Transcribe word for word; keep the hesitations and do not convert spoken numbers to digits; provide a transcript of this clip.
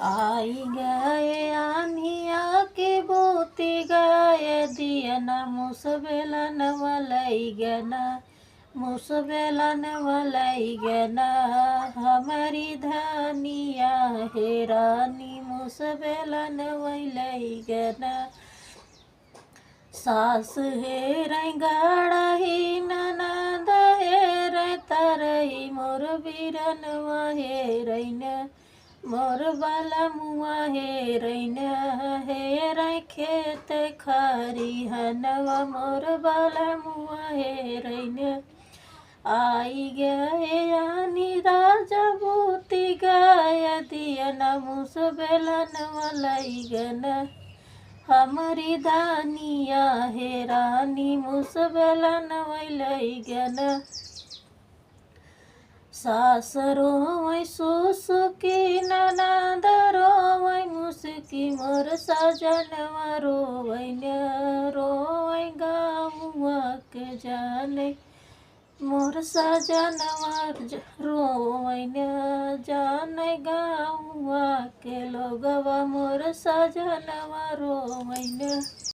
आई गए आन्हिया के बूती गए दियना, मुसबेलनवा लई गना, मुसबेलनवा लई गना, हमारी धनिया हे रानी, मुसबेलनवा लई गना। सास हेरै गाड़ही, ननद हेरै तरही, मोर बिरनवा हेरैन, मोर बलमुआ हेरैन, हेरै खेत खरिहनवा, मोर बलमुआ हेरैन। आई गए आन्ही राजा बूती गए दियना, मुसबेलनवा लई गना, हमरी धनिया हे रानी, मुसबेलनवा लई गना। सास रोवै सुसुकी, ननद रोवै मुसुकी, मोर सजनवा रोवैन, रोवै गाउवा के जानै, मोर सजनवा ज-, रोवैन, जानै गाउवा के लोगवा, मोर सजनवा रोवैन।